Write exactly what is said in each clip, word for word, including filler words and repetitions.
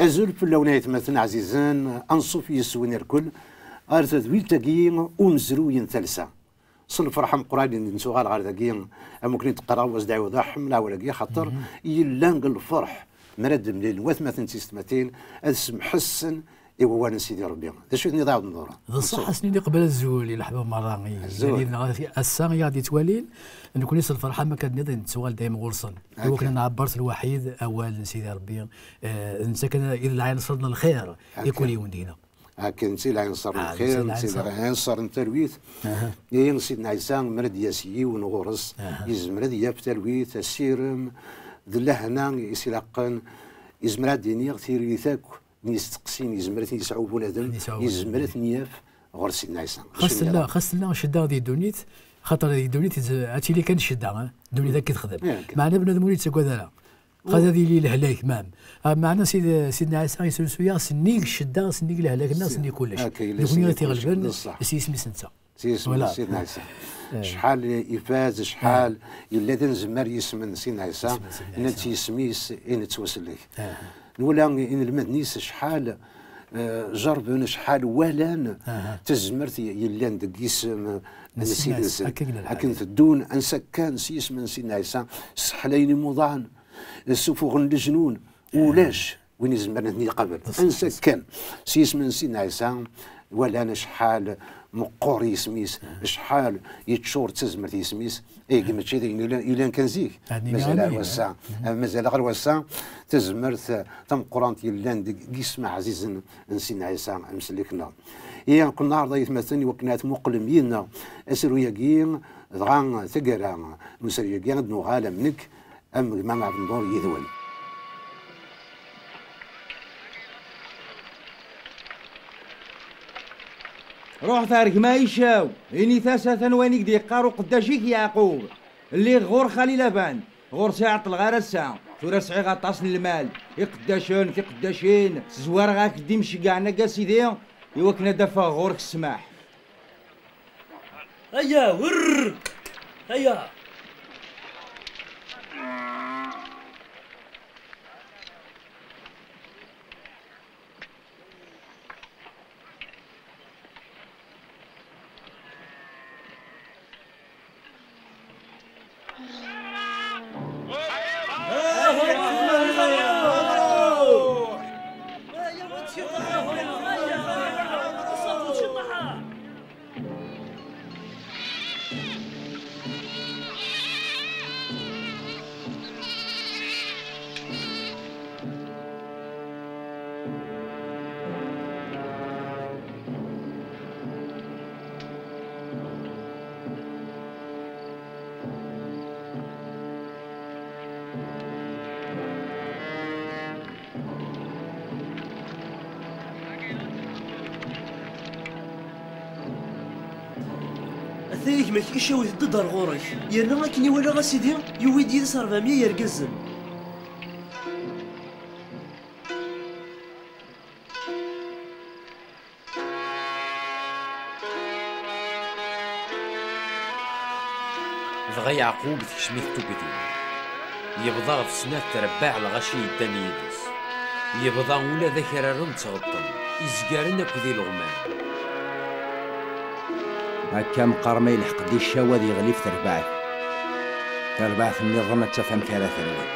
Azul fell-awen, ay atmaten ɛzizen, anṣuf yes-wen irkel ɣer tedwilt-agi umezruy n talsa. S lferḥ ameqqran i d-nettuɣal ɣer dagi, am wakken i d-qqareɣ, wa s-d-ɛiwdeɣ ḥemmel awal-agi, axaṭer yella deg lferḥ mi ara d-mlilen watmaten d tisetmatin, ad semḥessen i wawal n Sidi Ṛebbi. D acu i ten-iḍaɛen ḍura? D ṣṣeḥ, a sen-nini qbel azul i leḥbab merra i Azul. Ass-a i aɣ-d-yettwalin, nekkni s lferḥ am akka d-nniḍ nettuɣal dayem ɣur-sen. I wakken ad nɛebber s lwaḥid awal n Sidi Ṛebbi, eh, d netta kan i d lɛinṣer n lxir i kul yiwen deg-neɣ. Akken d lɛinṣer n lxir, d lɛinṣer n talwit. Ihi Sidna Ɛisa, mi ara d-yas yiwen ɣur-s, yezmer ad yaf talwit, asirem, d lehna i s-ilaqen, yezmer ad d-iniɣ tiririt akk n yisteqsiyen yezmer ad ten-yesɛu bunadem, yezmer ad ten-yaf ɣer Sidna Ɛisa. Xas tella, xas tella ccedda di ddunit, xaṭer di ddunit ad tili kan ccedda, eh? Ddunit akka i texdem. Meɛna bnadem ur yettagad ara. Xas ad yili lehlak, mam. Ah, meɛna Sid-, Sidna Ɛisa yesrusu-yaɣ sennig ccedda, sennig lehlak-nneɣ, sennig kullec. Nekkni ara t-iɣelben s yisem-is netta. S yisem n Sidna Ɛisa. Acḥal ifaz, acḥal yella d anezmar yisem n Sidna Ɛisa, yenna-d s yisem-is i nettwasellek. Nwala inelmaden-is acḥal, eh, jerben, acḥal walan tazmert yellan deg yisem n Sidna Ɛisa. Akken teddun, ansa kan s yisem n Sidna Ɛisa, sseḥlayen imuḍan, ssufuɣen leǧnun, ulac win izemren ad ten-iqabel. Ansa kan s yisem n Sidna Ɛisa, walan acḥal meqqer yisem-is, acḥal yeččur d tazmert yisem-is. Igi mačči d ayen yellan, yellan kan zik. Mazal ɣer wass-a, mazal ɣer wass-a, tazmert tameqqrant yellan deg yisem ɛzizen n Sidna Ɛisa, amsellek-nneɣ. Ihi, ken neɛreḍ ay atmaten, iwakken ad tmuqlem yid-neɣ asaru-agi, dɣa taggara n usaru-agi ad nuɣal am nekk, am gma Ɛebdennur yid-wen. Ruḥet ar gma Icaw, init-as atan wayen i k-d-yeqqar uqeddac-ik Yeɛqub. Lliɣ ɣur xali Laban, ɣur-s i ɛeṭṭleɣ ar ass-a. Tura sɛiɣ aṭas n lmal, iqeddacen, tiqeddacin, zwareɣ-ak-d imceggɛen-agi a sidi, iwakken ad d-afeɣ ɣur-k ssmaḥ. Aya, werr! Aya! Ataya gma-k Icaw iteddu-d ar ɣur-k, yerna akken i walaɣ a sidi, yuwi-d yid-s rebɛemya yergazen. Dɣa Yeɛqub tekcem-it tugdi. Yebḍa ɣef snat trebbaɛ lɣaci yeddan yid-s. Yebḍa ula d akraren ttɣeṭṭen, izgaren akked ileɣman. Akka meqqar ma yelḥeq-d Icaw ad yeɣli ɣef terbaɛt. Tarbaɛt nniḍen ad taf amek ara terwel.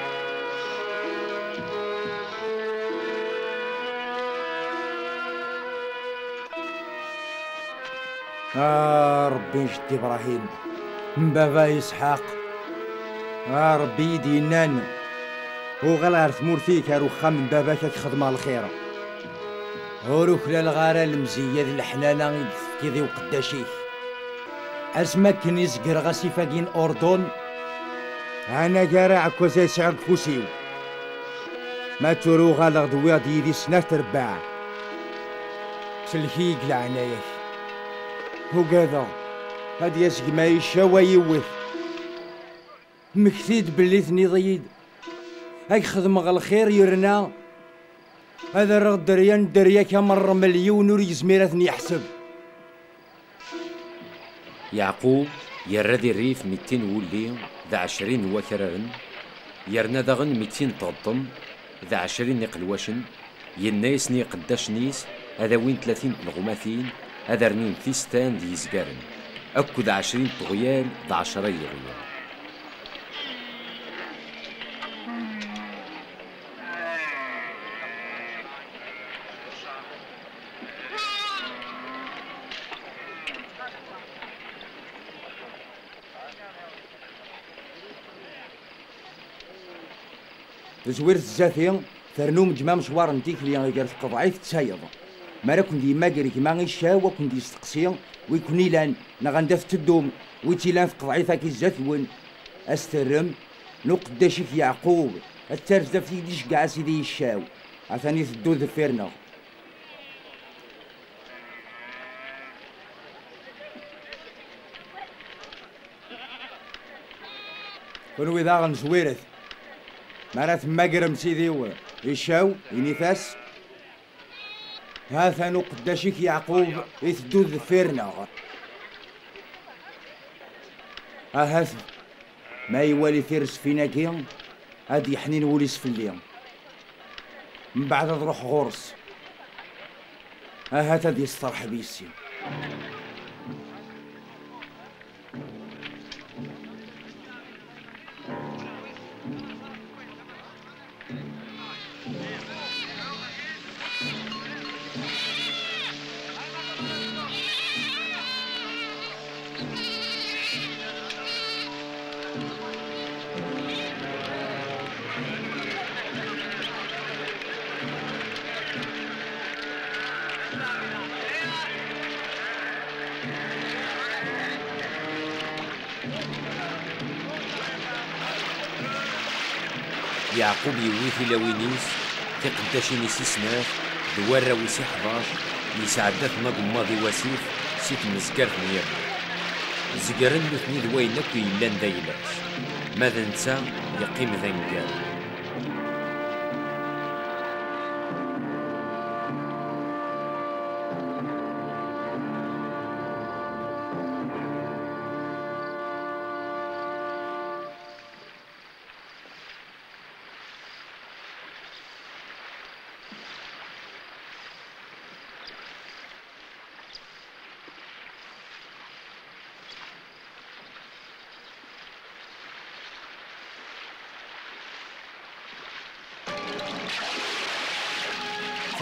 A Ṛebbi n jeddi Bṛahim, n baba Isḥaq, a Ṛebbi i d-yennan: "Uɣal ɣer tmurt-ik, ar uxxam n baba-k, ad k-xedmeɣ lxir." Ur uklaleɣ ara lemzeyya d leḥnana i d-tefkiḍ i uqeddac-ik. Asmi akken i zegreɣ asif-agi n Urdun, anagar aɛekkaz ay sɛiɣ deg ufus-iw. Ma tura uɣaleɣ-d, wwiɣ-d yid-i snat trebbaɛ. Sellek-iyi deg leɛnaya-k. Ugadeɣ ad d-yas gma Icaw ad yi-iwwet. Mmekti-d belli tenniḍ-iyi-d ad k-xedmeɣ lxir, yerna ad rreɣ dderya n dderya-k am rrmel, yiwen ur yezmir ad ten-yeḥseb. Yeɛqub yerra di rrif mittin wulli d ɛecrin n wakraren, yerna daɣen mittin n tɣeṭṭen d ɛecrin n iqelwacen, Yenna-yasen i iqeddacen-is ad awin tlatin n tleɣmatin, ad rnun tistan d yizgaren, akked ɛecrin n teɣyal d ɛecra n yiɣyal. Tezwir zdat-i, ternu mejma amecwar n tikli gar tqeḍɛit d tayeḍ. Mi ara ken-d-yemmager gma iccaw, ad ken-d-yesteqsi wi ken-ilan, neɣ anda tetteddum, wi tt-ilan tqeḍɛit-agi zdat-wen. Ad s-terrem, n uqeddac-ik Yeɛqub, ad tarfed ɣef tig d-iceggeɛ a sidi iccaw, atan iteddu deffir-neɣ. Kunwi daɣen zwiret. Mi ara temmagrem sidi-w iccaw, init-as: "Ha-t-an uqeddac-ik Yeɛqub iteddu deffir-neɣ. Ahat ma iwali tiresfin-agi, ad d-yeḥnin wul-is fell-i. Mbeɛd ad ruḥeɣ ɣur-s. Ahat ad yesteṛḥeb yis-i." Yeɛqub yewwi tilawin-is, tiqeddacin-is i snat, d warraw-is i ḥdac, yesɛedda-ten agemmaḍ i wasif si tmezgart n Yabur. Zegren nutni d wayen akk yellan d ayla-s, ma d netta yeqqim d aneggaru.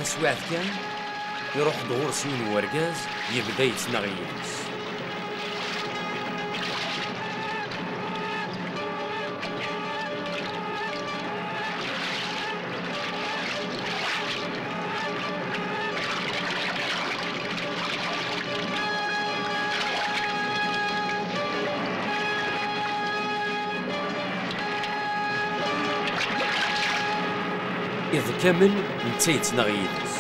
Taswiɛt kan, iruḥ-d ɣur-s yiwen n urgaz, yebda yettnaɣ yid-s. Iḍ kamel, netta yettnaɣ yid-s.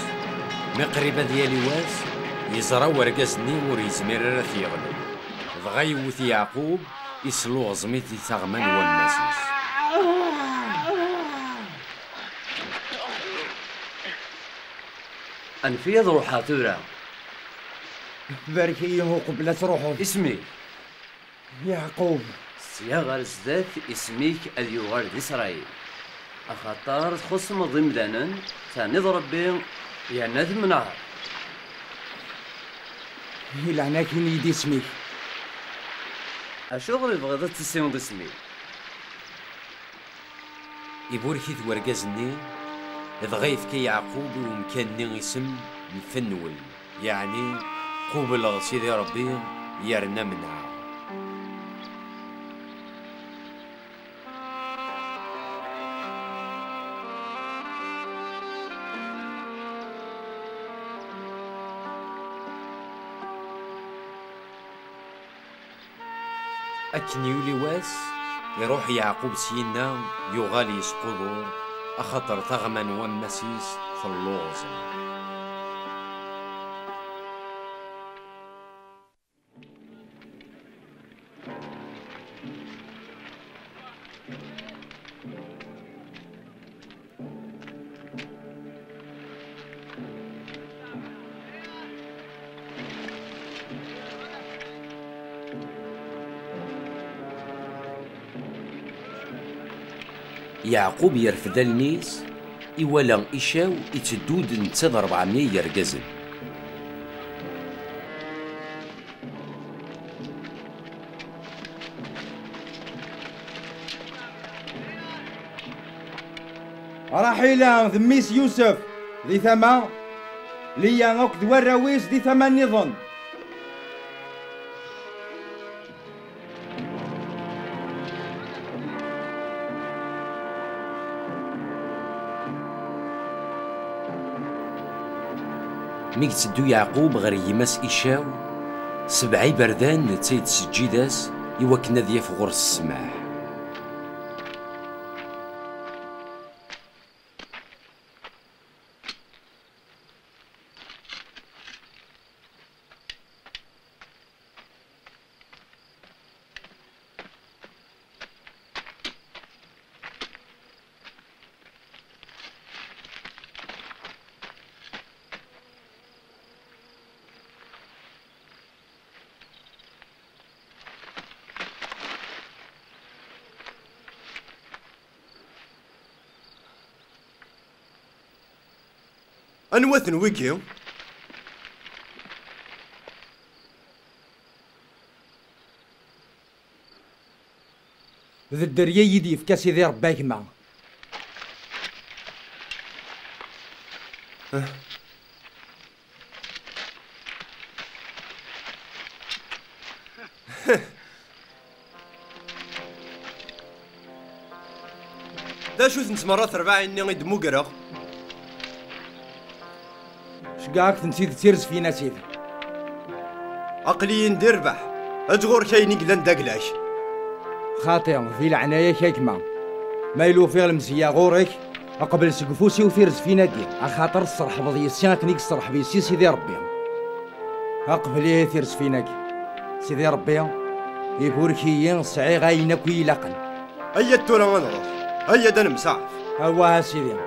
Mi qrib ad yali wass, yeẓra urgaz-nni ur yezmir ara ad t-yeɣleb. Dɣa yewwet Yeɛqub, isluɣẓem-it di taɣma n wammas-is. Anef-iyi ad ruḥeɣ tura. Barek-iyi uqbel ad truḥeḍ. Isem-ik? Yeɛqub. Sya ɣer zdat isem-ik ad yuɣal d Isṛayil. Axaṭer txuṣṣmeḍ imdanen, terniḍ Ṛebbi, yerna temneɛ. Di leɛnaya-k, ini-yi-d isem-ik. Acuɣer i tebɣiḍ ad tissineḍ isem-iw? Iburek-it wergaz-nni, dɣa yefka Yeɛqub i umkan-nni isem n Fenwel, yeɛni qubleɣ Sidi Ṛebbi yerna menɛeɣ. Akken yuli wass, iruḥ Yeɛqub syinna, yuɣal yesqudur, axaṭer taɣma n wammas-is telluẓem. Yeɛqub yerfed allen-is, Iwala Icaw itteddu-d netta d ṛebɛemya yergazen. Raḥila d mmi-s Yusef di tama, Liya akked warraw-is di tama nniḍen. Mi yetteddu Yeɛqub ɣer gma-s Icaw, sebɛa iberdan netta yettseǧǧid-as i wakken ad yaf ɣur-s ssmaḥ. Anwa-ten wigi? D dderya i yi-d-yefka Sidi Ṛebbi a gma. D acu-tent merra terbaɛin-nni i d-mmugreɣ? Ceggeɛ-ak-tent-id d tirzefin a sidi. Aql-iyi-n di rrbeḥ, eǧǧ ɣur-k ayen i yellan d agla-k. Xaṭi, di leɛnaya-k a gma. Ma yella ufiɣ lemzeyya ɣur-k, qbel seg ufus-iw tirzefin-agi, axaṭer tserḥbeḍ yes-i akken i yesserḥeb yes-i Sidi Ṛebbi. Aqbel ihi tirzefin-agi. Sidi Ṛebbi, iburek-iyi, sɛiɣ ayen akk i yi-ilaqen. Ayya-d tura ad nruḥ, ayya-d ad nemsaɛef. Awah a sidi,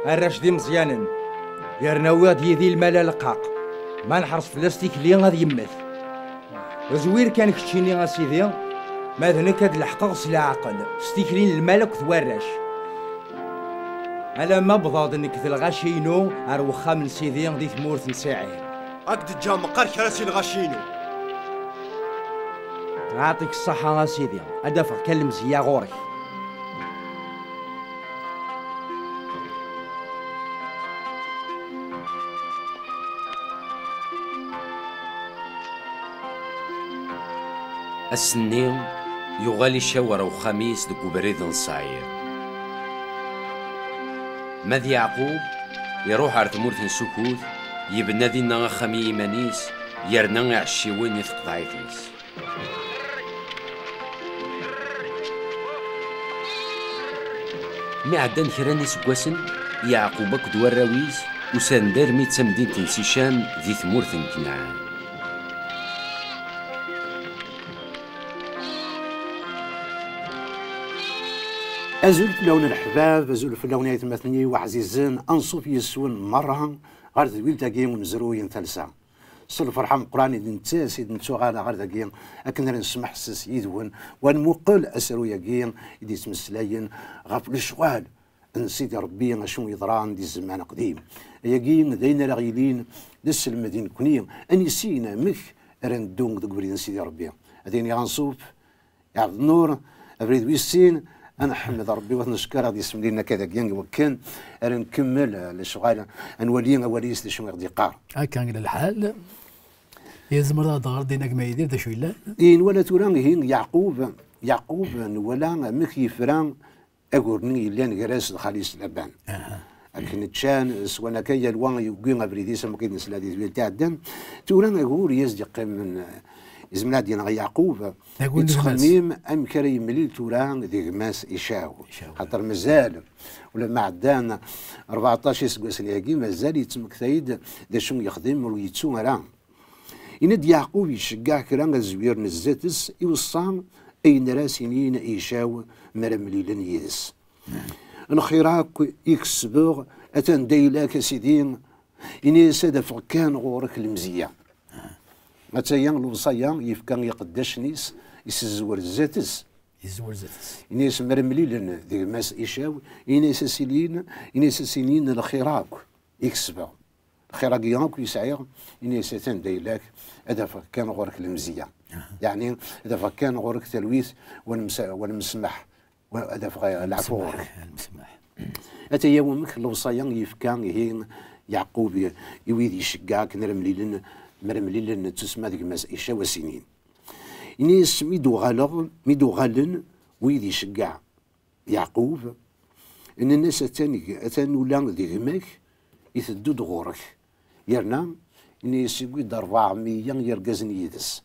arrac d imeẓyanen, yerna wwiɣ-d yid-i lmal aleqqaq, ma neḥres fell-as tikli ad yemmet. Zwir kan keččini a sidi, ma d nekk ad leḥqeɣ s leɛqel, s tikli n lmal akked warrac. Alamma wwḍeɣ-d nekk d lɣaci-inu ar wexxam n sidi di tmurt n Siɛir. Ad k-d-ǧǧeɣ meqqar kra si lɣaci-inu. Ɛṭik ṣṣaḥa a sidi, ad d-afeɣ kan lemzeyya ɣur-k. Ass-nni, yuɣal Icaw ɣer uxxam-is deg ubrid n Ṣayir. Ma d Yeɛqub, iruḥ ɣer tmurt n Sukut, yebna dinna axxam i yiman-is, yerna iɛecciwen i tqeḍɛit-is. Mi ɛeddan kra n yiseggasen, Yeɛqub akked warraw-is usan-d armi d tamdint n Sicam di tmurt n Kanɛan. Azul fell-awen a leḥbab, azul fell-awen a aytmaten-iw ɛzizen, anṣuf yes-wen merra ɣer tedwilt-agi n umezruy n talsa. S lferḥ ameqqran i d-nettas, i d-nettuɣal ɣer dagi, akken ara nesmeḥses yid-wen, wa nmuqel asaru-agi i d-yettmeslayen ɣef lecɣal n Sidi Ṛebbi, acu yeḍran di zzman aqdim. Ayagi d ayen ara ɣ-yilin d aselmed i nekni, ad nissin amek ara neddu deg ubrid n Sidi Ṛebbi. Ad iniɣ anṣuf, Iɛebd Nnur, abrid wis sin, ad nḥemmed Ṛebbi, wa t-neckeṛ, ad yessemlil akka dagi, i wakken ara nkemmel, eh, lecɣal, ad nwali awal-is d acu i ɣ-d-yeqqar. Akka i yella lḥal. Tzemreḍ ad d-teɣreḍ din a gma Yidir d acu yellan? I nwala tura, ihi, Yeɛqub, Yeɛqub, nwala amek yefra agur-nni yellan gar-as d xali-s Laban. Aha. Akken ččan, swan akka, yal wa yewwi abrid-is, am wakken i d-nesla di twilt iɛeddan. Tura agur i as-d-yeqqimen, eh, izmer ad d-ineɣ Yeɛqub, agur n gma-s. Yettxemmim amek ara yemlil tura d gma-s Icaw. Icaw. Xaṭer mazal, ulamma ɛeddan rbeɛṭac iseggasen-agi, mazal yettmektay-d d acu yexdem ur yettu ara. Yenna-d Yeɛqub iceggeɛ kra ad zwiren zdat-s, iweṣṣa ayen ara s-inin i Icaw mi ara mlilen yid-s. Lxir akk i kesbeɣ, atan d ayla-k a Sidi, ini-as ad afeɣ kan ɣur-k lemzeyya. Ataya lewṣaya yefka i iqeddacen-is, isezwer zdat-s. Yezwar zdat-s. Ini-as, mi ara mlilen d gma-s Icaw, ini-as a sinin, ini-as a sinin, lxir akk i kesbeɣ. Lxir-agi akk i sɛiɣ, ini-as atan d ayla-k, ad afeɣ kan ɣur-k lemzeyya. Yeɛni, ad afeɣ kan ɣur-k talwit, wa lmes-, wa lmesmaḥ, wa ad afeɣ, eh, leɛfu ɣur-k. Ata-ya wamek lewṣaya yefka ihi Yeɛqub i, i wid iceggeɛ akken ara mlilen, mi ara mlilen d tussma d gma-s Icaw a sinin. Ini-as, mi d-uɣaleɣ, mi d-uɣalen wid iceggeɛ Yeɛqub, nnan-as, atan g-, atan ula d gma-k iteddu-d ɣur-k. Yerna, ini-as, yewwi-d ṛebɛemya yergazen yid-s.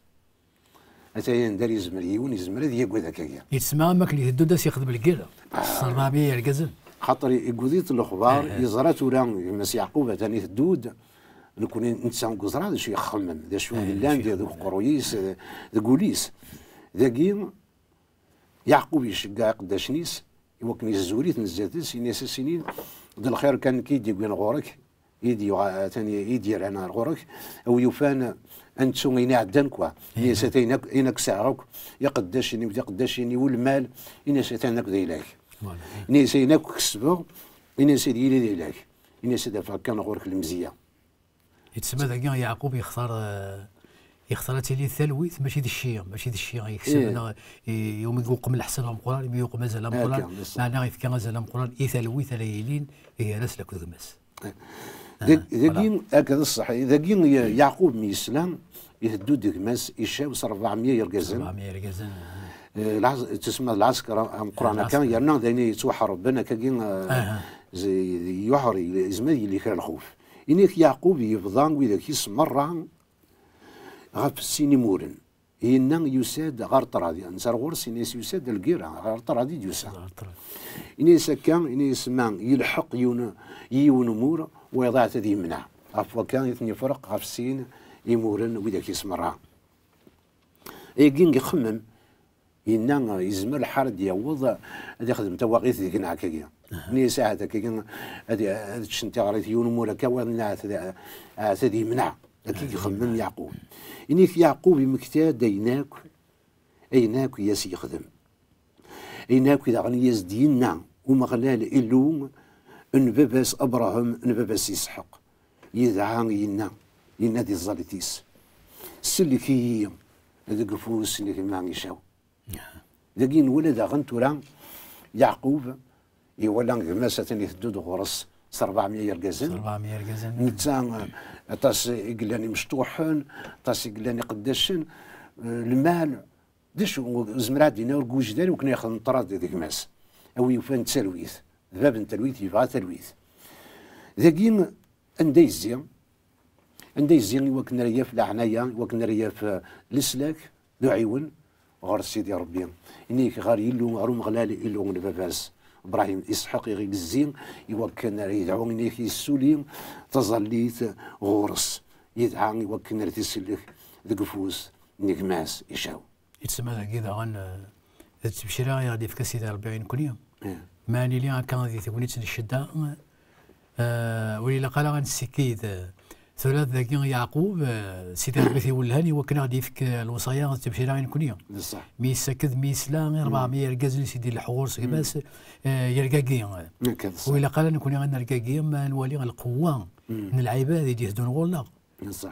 Ata-yan d ar yezmer yiwen, yezmer ad yagad akkagi. Yettsemma am wakken iteddu-d ad s-yexdem lgirra. S ṛebɛemya yergazen. Xaṭer iwweḍ-it lexbar, yeẓra tura gma-s Yeɛqub atan iteddu-d. Nekkni netta ur yeẓra d acu ixemmem, d acu yellan deg uqerruy-is, deg wul-is. Dagi, Yeɛqub iceggeɛ iqeddacen-is i wakken yezwir-iten zdat-s, ini-as a sinin, d lxir kan nekk i d-yewwin ɣur-k, i d-yuɣa-, atan i d-yerran ar ɣur-k, a wi yufan ad nettu ayen iɛeddan, quoi. Ini-as atan ayen akk, ayen akk sɛiɣ akk, iqeddacen-iw d iqeddacen-iw, lmal, ini-as atan akk d ayla-k. Ini-as ayen akk kesbeɣ, ini-as ad yili d ayla-k. Ini-as ad afeɣ kan ɣur-k lemzeyya. Yettsemma dagi Yeɛqub yextar, eh, yextar ad tili talwit, mačči d cci, mačči d cci i yekseb, neɣ i, i umi yuqem leḥsab ameqqran, imi yuqem azal ameqqran, meɛna yefka azal ameqqran i talwit ara yilin gar-as akked gma-s. Dag-, dagi, akka d ṣṣeḥ, dagi Ye-, Yeɛqub mi yesla, iteddu-d gma-s Icaw s ṛebɛemya yergazen. Ṛebɛemya yergazen. Eh, lɛas-, tussma d lɛesker ameqqran akka, yerna d ayen yettwaḥerben akkagi, eh, z-, yuḥer, yezmer ad yili kra lxuf. Ini-ak Yeɛqub yebḍa widak-is merra ɣef sin imuren. Yenna yusa-d ɣer ṭṭrad, netta ar ɣur-s, ini-as yusa-d lgira, ɣer ṭṭrad i d-yusa. Ini-as akka, ini-as ma yelḥeq yiwen, yiwen umur, wayeḍ ahat ad yemneɛ. Ɣef wakka i ten-yefreq ɣef sin imuren widak-is merra. Ayagi ixemmem, yenna yezmer lḥal ad d-yaweḍ ad ixdem tawaɣit deg-neɣ akkagi. Ini-as ahat akkagi ad, ad ččen tiɣrit yiwen umur akka, wayeḍ ahat, ahat ad yemneɛ. Akkagi ixemmem Yeɛqub. Ini-ak Yeɛqub yemmekta-d ayen akk, ayen akk i as-yexdem. Ayen akk daɣen i as-d-yenna Umeɣlal Illu n baba-s Abṛaham, n baba-s Isḥaq. Yedɛa, yenna, yenna di tẓallit-is, sellek-iyi deg ufus n gma Icaw. Dagi nwala daɣen tura Yeɛqub, iwala gma-s atan iteddu-d ɣur-s s ṛebɛemya yergazen. S ṛebɛemya yergazen. Netta, eh, aṭas i yellan imecṭuḥen, aṭas i yellan iqeddacen, eh, lmal, d acu, zemreɣ ad d-iniɣ ur yewjid ara i wakken ad yexdem ṭṭrad d gma-s. A wi yufan d talwit, d bab n talwit, yebɣa talwit. Dagi anda yezzi? Anda yezzi i wakken ara yaf leɛnaya, i wakken ara yaf, eh, leslak d uɛiwen ɣer Sidi Ṛebbi? Ini-ak ɣer Yillu, ɣer Umeɣlal, Illu n baba-s Bṛahim, Isḥaq, i ɣ-yezzi i wakken ara yedɛu, ini-ak yessuli taẓallit ɣur-s, yedɛa i wakken ara t-isellek deg ufus n gma-s Icaw. Yettsemma dagi daɣen, eh, d ttebcira i ɣ-d-yefka Sidi Ṛebbi i nekni. Ma nili akka di tegnit n ccedda, eh, ur ilaq ara ad nessikkid, eh, tura dagi Yeɛqub, eh, Sidi Ṛebbi t-iwellhen i wakken ad ɣ-d-yefk, eh, lewṣaya d ttebcira i nekni. Mi yessaked, mi yesla i ṛebɛemya yergazen i s-id-ileḥḥu ɣur-s gma-s, eh, yergagi. Ur ilaq ara nekni ad nergagi ma nwali lqewwa n lɛibad i d-iteddun ɣur-neɣ.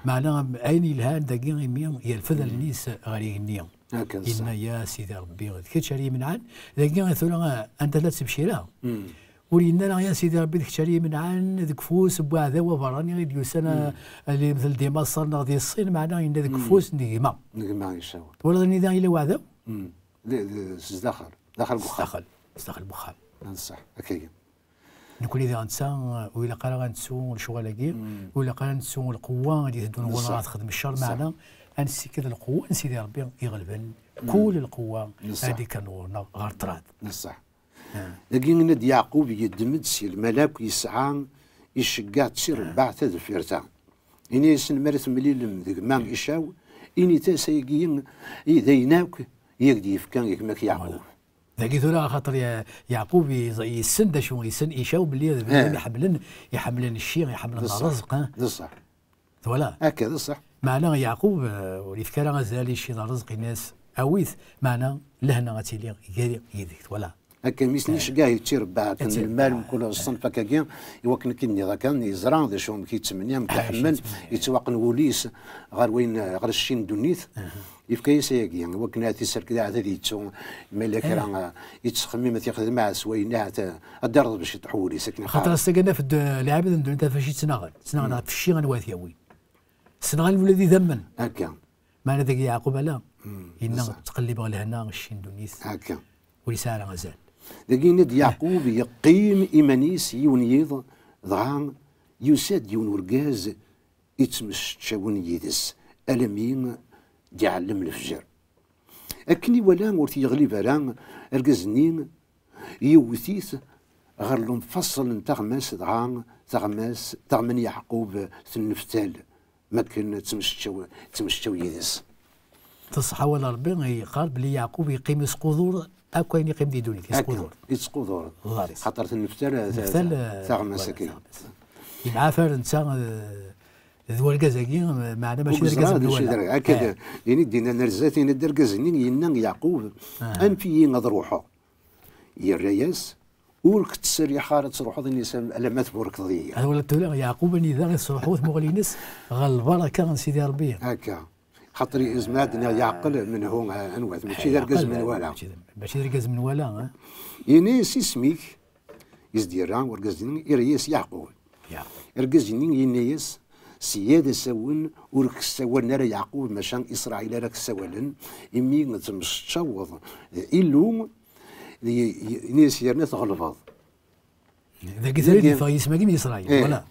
Meɛna ayen yelhan dagi imi yerfed allen-is ɣer yigenni. Yenna-yas Sidi Ṛebbi, d kečč ara imenɛen. Dagi tura anda tella ttebcira? Ur yenna ara ya Sidi Ṛebbi d kečč ara imenɛen deg ufus n uɛdaw abeṛṛani i d-yusan, a, a, di, di Maṣer neɣ di Ṣṣin, meɛna yenna deg ufus n gma. N gma Icaw. Twalaḍ anida yella uɛdaw? Di, di, s zdaxel, daxel n uxxam. S daxel, s daxel n uxxam. D ṣṣeḥ, akkagi. Nekni diɣ netta, ur ilaq ara ad nettu lecɣal-agi, ur ilaq ara ad nettu lqewwa i d-iteddun ɣur-neɣ ad texdem ccer, meɛna ad nessikked lqewwa n Sidi Ṛebbi iɣelben kul lqewwa ad d-ikkren ɣur-neɣ ɣer ṭṭrad. D ṣṣeḥ. Dagi yenna-d Yeɛqub, yeddem-d si lmal akk yesɛa, iceggeɛ d tirebbaɛ tadeffirta. Ini-yasen, mi ara temlilem d gma Icaw, init-as ayagi i d ayen akk i ak-d-yefka gma-k Yeɛqub. Dagi tura, axaṭer Ye-, Yeɛqub yeẓ-, yessen d acu, yessen Icaw belli d bnadem iḥemmlen, iḥemmlen cci, iḥemmlen ṛṛezq, eh. D ṣṣeḥ. Twala? Akka, d ṣṣeḥ. Meɛna Yeɛqub, eh, ur yefki ara azal i cci d ṛṛezq, ini-as, awi-t, meɛna lehna ad tili gar-i yid-k, twala. Akka, mi s-niceggeɛ, yettirebbeɛ akken lmal, mkul ṣṣenf akkagi, i wakken akken nniḍ akka, yeẓra d acu amek yettmenni, amek iḥemmel, yettwaqen wul-is ɣer wayen, ɣer cci n ddunit, yefka-yas ayagi, i wakken ad t-isserked, ahat ad yettu, ma yella kra, eh, yettxemmim ad t-yexdem, ahat s wayen, ahat, eh, ad d-irḍeb ciṭuḥ wul-is, akken xaṭer iqqar. Ass-agi naf-d, eh, lɛibad n ddunit, ɣef acu ttnaɣen, ttnaɣen ɣef cci anwa ad t-yawin. Ssneɣ lwelad idammen. Akka. Meɛna dagi Yeɛqub ala, yenna, neṣṣeḥ. Ttqellibeɣ lehna, cci n ddunit. Akka. Ur yesɛi ara azal. Dagi yenna-d Yeɛqub, yeqqim iman-is yiwen yiḍ, dɣa yusa-d yiwen urgaz ittmecčawen yid-s, alami d-iɛellem lefjer. Akken iwala ur t-yeɣlib ara, argaz-nni yewwet-it ɣer lemfaṣel n teɣmas, dɣa teɣmas, teɣma n Yeɛqub tenneftal, makken ttmecčaw, ttmecčaw yid-s. Teṣṣeḥ awal Ṛebbi, yeqqar belli Yeɛqub yeqqim isqudur akk ayen yeqqim di ddunit, akka, isqudur. Isqudur. Xaṭer tenneftal, eh, ta-, tenneftal, eh, taɣmas, voilà, akkin. Taɣmas. Yemɛafar netta, eh, d wergaz-agi, meɛna mačči d argaz n Lwala. Akka, eh, d, ini d-inna ar zdat, ini-d argaz-nni, yenna Yeɛqub, ah, anef-iyi ad ruḥeɣ. Yerra-yas, ur k-ttserriḥ ara ad truḥeḍ, ini-as, alamma tburkeḍ-iyi. Hada wala tura Yeɛqub anida i tesruḥu tmuɣli-ines ɣer lbaraka n Sidi Ṛebbi. Akka. Xaṭer yezmer ad d-nniɣ yeɛqel menhu, eh, anwa-t, mačči d argaz menwala. Mačči d, mačči d argaz menwala, eh? Yenna-yas isem-ik, i s-d-yerra urgaz-nni, yerra-yas Yeɛqub. Yeɛqub. Argaz-nni yenna-yas, sya d asawen ur k-ssawalen ara Yeɛqub, maca Isṛayil ara k-ssawalen, imi tmecčaweḍ d Illu, yenna-yas yerna tɣelbeḍ. Dagi tura i d-yeffeɣ yisem-agi n Isṛayil, eh, voilà.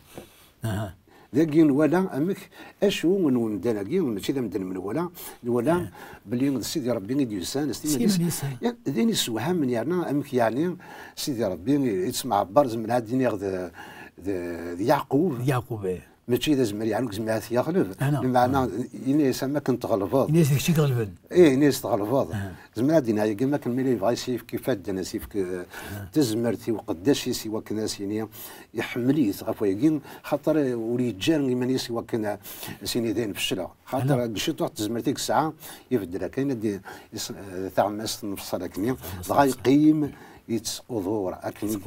Aha. Dagi nwala amek, acu n umdan-agi, mačči d amdan menwala, nwala belli d Sidi Ṛebbi i d-yusan s timan-is. Ya, d ayen yessewhamen yerna amek yeɛni Sidi Ṛebbi i, i yettemɛebbar, zemreɣ ad d-iniɣ d, d, d Yeɛqub. D Yeɛqub, eh. Mačči d azmer yeɛni ur yezmir ad t-yeɣleb. Ah, non. Lameɛna, ah, yenna-yas am akken tɣelbeḍ. Yenna-yas d kečč i iɣelben. Eh, yenna-s tɣelbeḍ. Ah. Zemreɣ ad d-iniɣ yagi, am akken mi la yebɣa ad s-yefk ifadden, ad s-yefk, eh, ah, tazmert i uqeddac-is i wakken ad s-yini iḥemmel-it ɣef wayagi, xaṭer, eh, ur yeǧǧi ara iman-is i wakken, eh, ad s-yini dayen fecleɣ. Xaṭer deg ciṭuḥ n tezmert i yesɛa, ibeddel akka, yenna-d is-, eh, taɣmast n lefṣal akkenni, dɣa yeqqim yettqudur akken i,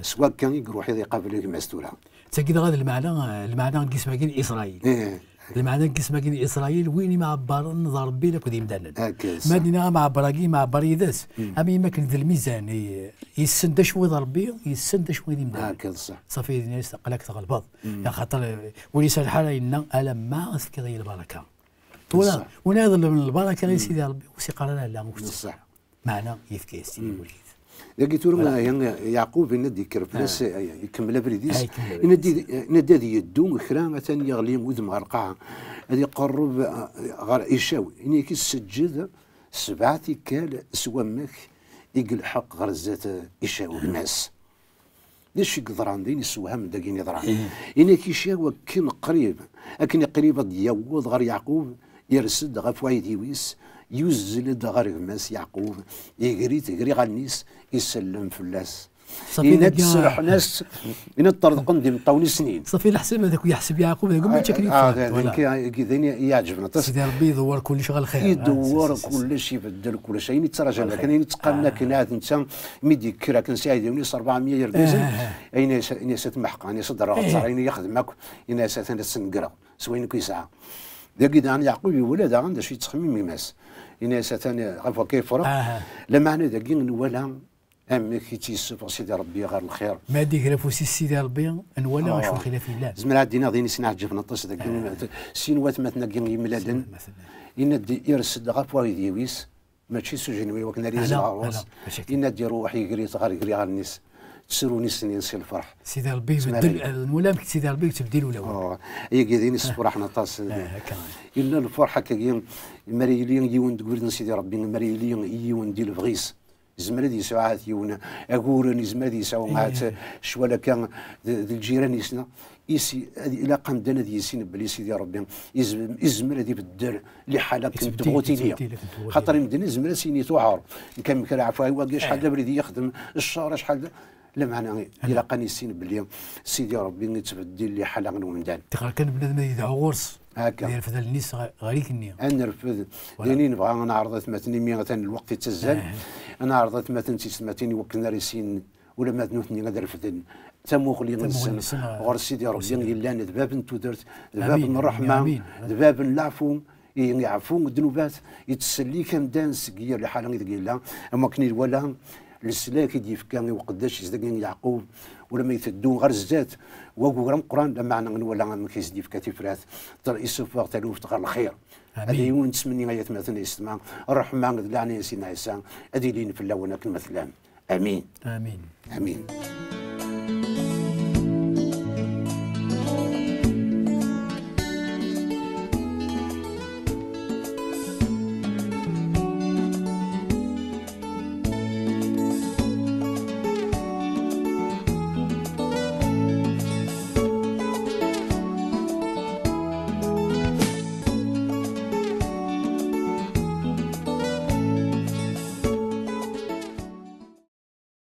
s wakka i iruḥ ad iqabel gma-s tura. Tagi dɣa d lmeɛna, lmeɛna n yisem-agi n Isṛayil. Ih. Lmeɛna n yisem-agi n Isṛayil, win imɛebbaren d Ṛebbi akked yimdanen. Akka, ma d-nniɣ amɛebber-agi, imɛebber yid-s. Mm. Am yemma akken d lmizan, i, yessen d acu i d Ṛebbi, yessen d acu i d imdanen. Akka, ṣṣeḥ. Ṣafi, yenna-yas aql-ak tɣelbeḍ. Mm. Axaṭer, eh, ur iserreḥ ara yenna, alamma tefkiḍ-iyi lbaraka. Tura, ṣṣeḥ. Win iḍelben lbaraka i, mm, Sidi Ṛebbi, ur s-iqqar ara ala, ur s-, ṣṣeḥ. Meɛna yefka-yas-tt-id i wul-is. Dagi tura, voilà. Yeɛqub yenna-d yekker fell-as, ah, eh, ikemmel abrid-is. Ah, ikemmel abrid-is. Yenna-d, yenna-d ad yeddu kra, atan yeɣli udem ɣer lqaɛa. Ad iqerreb, eh, ɣer Icaw. Yenna-k isseǧǧed sebɛa tikkal s wamek i yelḥeq ɣer zdat, eh, Icaw, gma-s. D acu i yeḍran, d ayen yessewhamen dagi i yeḍran. Ih. Yenna-k Icaw akken qrib, akken qrib ad d-yaweḍ ɣer Yeɛqub, yers-d ɣef uɛidiw-is, yuzzel-d ɣer gma-s Yeɛqub, yeger-it, ger iɣallen-is, isellem fell-as. Ṣafi, yenna-d dagi serḥen-as, yenna-d ṭṭerḍqen d imeṭṭawen i snin. Ṣafi, leḥsab ad ak-yeḥseb Yeɛqub, dagi mačči akken i, ah, yeffeɣ, d, d, voilà. Nekk, d ayen i, i yeɛǧben aṭas. Sidi Ṛebbi idewwer kullec ɣer lxir. Idewwer, ah, kullec, ibeddel kullec. Ayen i ttṛaǧan akken, ayen i ttqamen akken, ahat netta mi d-yekker akken s iɛidiwen-is ṛebɛemya yergazen, ah, ah, ah, ayen i as-, ayen i as-, at meḥqeɣ, ayen i as-, ad d-rreɣ, eh, ad ẓreɣ ayen i xedmeɣ akk, ayen i as-, atan ad sengreɣ. S wayen akk yesɛa. Dagi daɣen Yeɛqub iwala daɣen d acu yettxemmim gma-s. Ini-as atan ɣef wakka yefreq. Aha. Lameɛna dagi nwala amek i tt-yessufeɣ Sidi Ṛebbi ɣer lxir. Ma d-iger afus-is Sidi Ṛebbi, nwala acu lxilaf yellan. Zemreɣ ad d-iniɣ d ayen i sen-iɛeǧben aṭas dagi, sin watmaten-agi yemlalen. Sin watmaten. Yenna-d, ires-d ɣef uɛidiw-is, mačči s ujenwi wakken ara yezdeɣ ɣur-s. Ala, ala, mačči akka. Yenna-d iruḥ yeger-it ɣer, ger iɣallen-is. Ttrun i snin si lferḥ. Sidi Ṛebbi ibeddel, nwala amek Sidi Ṛebbi yettbeddil ulawen. Oh, ayagi d ayen yessefraḥen aṭas. Ah, akka. Yella lferḥ akkagi, mi ara yili yiwen deg ubrid n Sidi Ṛebbi, mi ara yili yiwen di lebɣi-s. Yezmer ad yesɛu ahat yiwen aguren, yezmer ad yesɛu ahat ccwal akka d, d lǧiran-is. Is-, ad, ilaq amdan ad yissin belli Sidi Ṛebbi izem-, izmer ad ibeddel liḥala akken tebɣu tili. Xaṭer imdanen izmer ad s-yini tuɛer. Nekk am kra ɛfu, ay wagi acḥal d abrid i yexdem, ccer acḥal d, Lameɛna ilaq ad nissin belli Sidi Ṛebbi yettbeddil liḥala n umdan. Tixer kan bnadem ad yedɛu ɣur-s, ad yerfed allen-is ɣer igenni. Ad nerfed, d ayen i nebɣa, ad neɛreḍ atmaten imi atan lweqt yettazzal, ad neɛreḍ atmaten d tiyessetmatin i wakken ara issin ulamma d nutni ad refden tamuɣli-nsen ɣer Sidi Ṛebbi yellan d bab n tudert, d bab n ṛṛeḥma, d bab n leɛfu, iɛfu ddnubat, yettsellik amdan seg yir liḥala ideg yella, am wakken i nwala leslak i d-yefka i uqeddac-is dagi Yeɛqub, ulamma iteddu ɣer zdat, waguger ameqqran, lameɛna nwala amek i s-d-yefka tifrat, isuffeɣ taluft ɣer lxir. Ad yiwen ttmenni ay atmaten yessetma, ṛṛeḥma d leɛnaya n Sidna Ɛisa ad ilin fell-awen akken ma tellam. Amin. Amin. Amin.